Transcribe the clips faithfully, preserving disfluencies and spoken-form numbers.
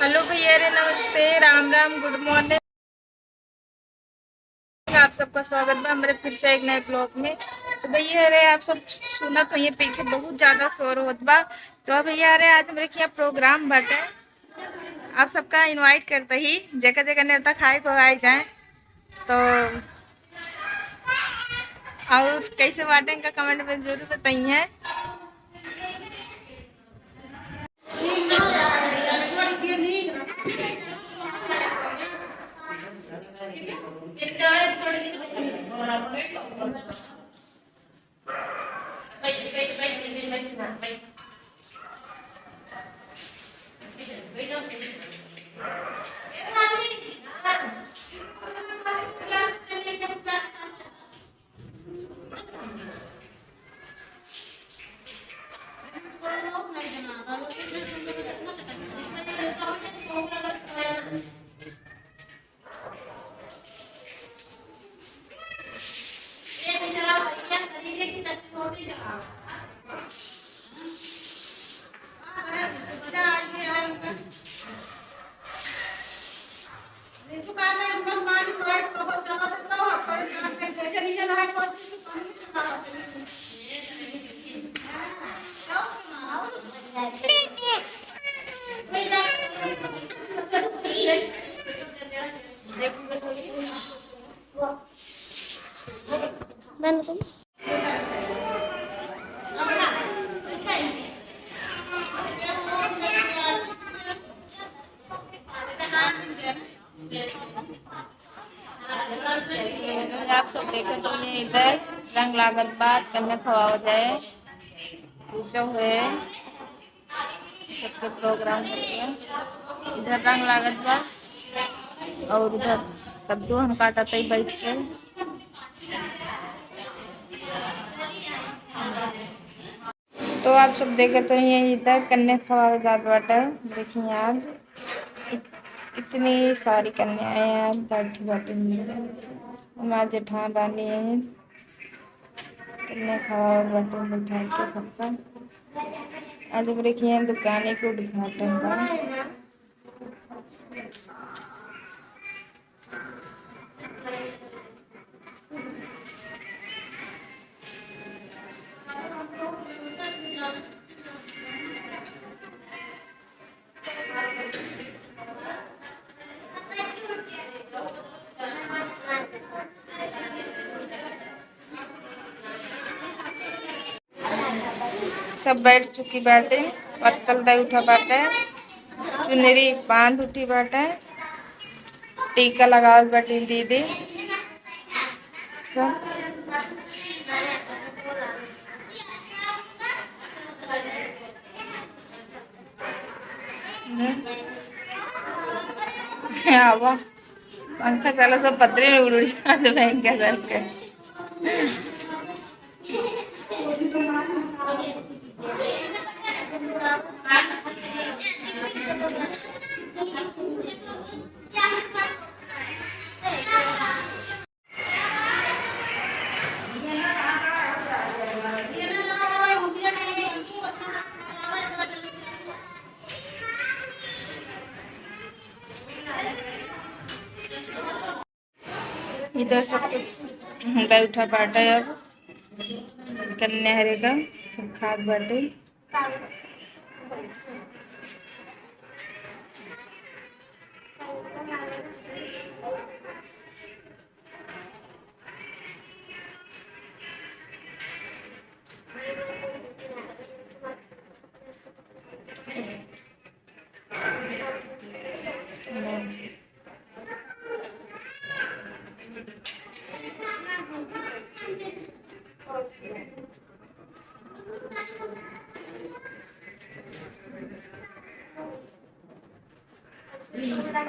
हेलो भैया रे, नमस्ते, राम राम, गुड मॉर्निंग। आप सबका स्वागत बा हमरे फिर से एक नए ब्लॉग में। तो भैया रे, आप सब सुनत होइए पीछे बहुत ज्यादा शोर होत बा। तो भैया रे, आज हमरे यहाँ प्रोग्राम बाटे, आप सबका इनवाइट करते ही जगह जगह नेवता खाए को आए जाए। तो और कैसे बाटे इनका कमेंट में जरूर बताइए। बंद कर। आप सब देखत होइए, इधर रंग लागत बा, कन्या खवावत है, पूजा हुए, सबके प्रोग्राम हुए। इधर रंग लागत बा और उधर कद्दू हम काटत हई बैठ के। तो आप सब देखत होइए, इधर कन्या खवावे जात बाटे। देखिए आज इत-, इतनी सारी कन्याएं आज बैठी बाटी, हमार जेठान रानी है, कन्या खवावे बाटे बैठा के सबका। आज देखिए दुकाने के उद्घाटन बा। सब बैठ चुकी बाटे, पत्तल दे उठा बाटे, चुनरी बांध उठी बाटे, टीका लगावत बाटी दीदी सब। हम्म। आवा, पंखा चला, सब पतरे में उड़ उड़ जात बा इनका सर के। इधर सब कुछ दे उठा बाटे, अब कन्या हरे का सब खात बाटे।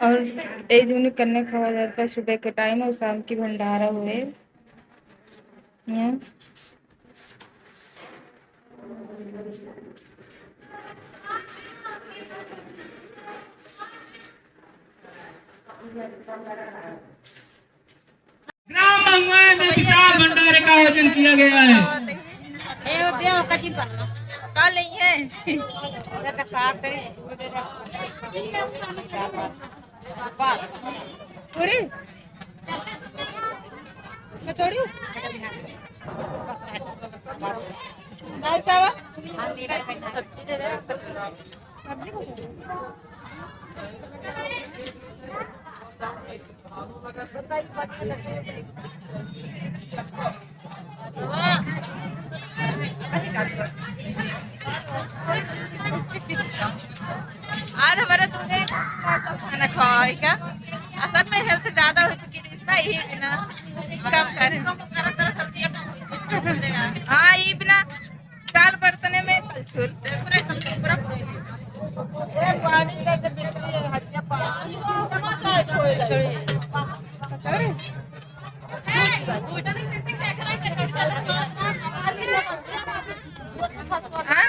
और ए दुनो कन्या खवा जात बा सुबह के टाइम और शाम की भंडारा हुए। यहाँ ग्राम मंगवाए में विशाल भंडारे का आयोजन किया गया है। ए, ओ दे, ओ कचिन पर। का लई है? ओकरा का साग करी, ओ दे दे। पूड़ी? कचौड़ी? दाल चावल? आज हमारे दूधे खाना खावा है क्या? असल में हेल्थ ज्यादा हो चुकी है, रिश्ता यही बिना कम करे। हाँ, ये बिना चार बर्तने में कलछुल। पूरा, पूरा, पूरा। ए, पानी दे दे, बिल्कुल, हटिया पानी। कचौड़ी। कचौड़ी? हाँ?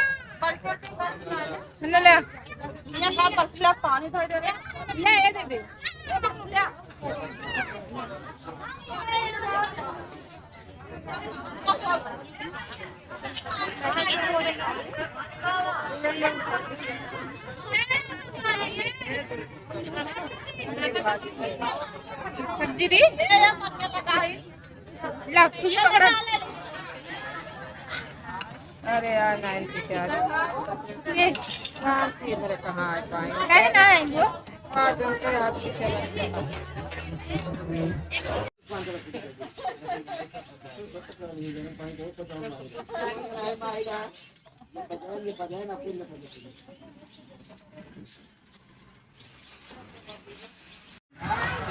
ले, ले। ले, ये दे दे। सब्जी दी? ला, तू भी पकड़ा। अरे यार, नाइन की क्या? ये। हाँ, ये मेरे कहाँ आ पाएंगे? नहीं, नहीं, वो। हाँ, जो उनके हाथ की चला।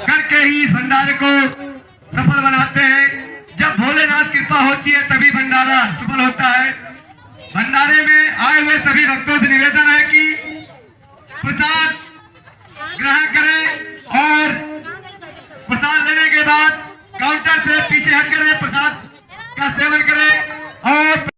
करके ही इस भंडारे को सफल बनाते हैं। जब भोलेनाथ कृपा होती है, तभी भंडारा सफल होता है। भंडारे में आए हुए सभी भक्तों से निवेदन है कि प्रसाद ग्रहण करें और प्रसाद लेने के बाद काउंटर से पीछे हट कर प्रसाद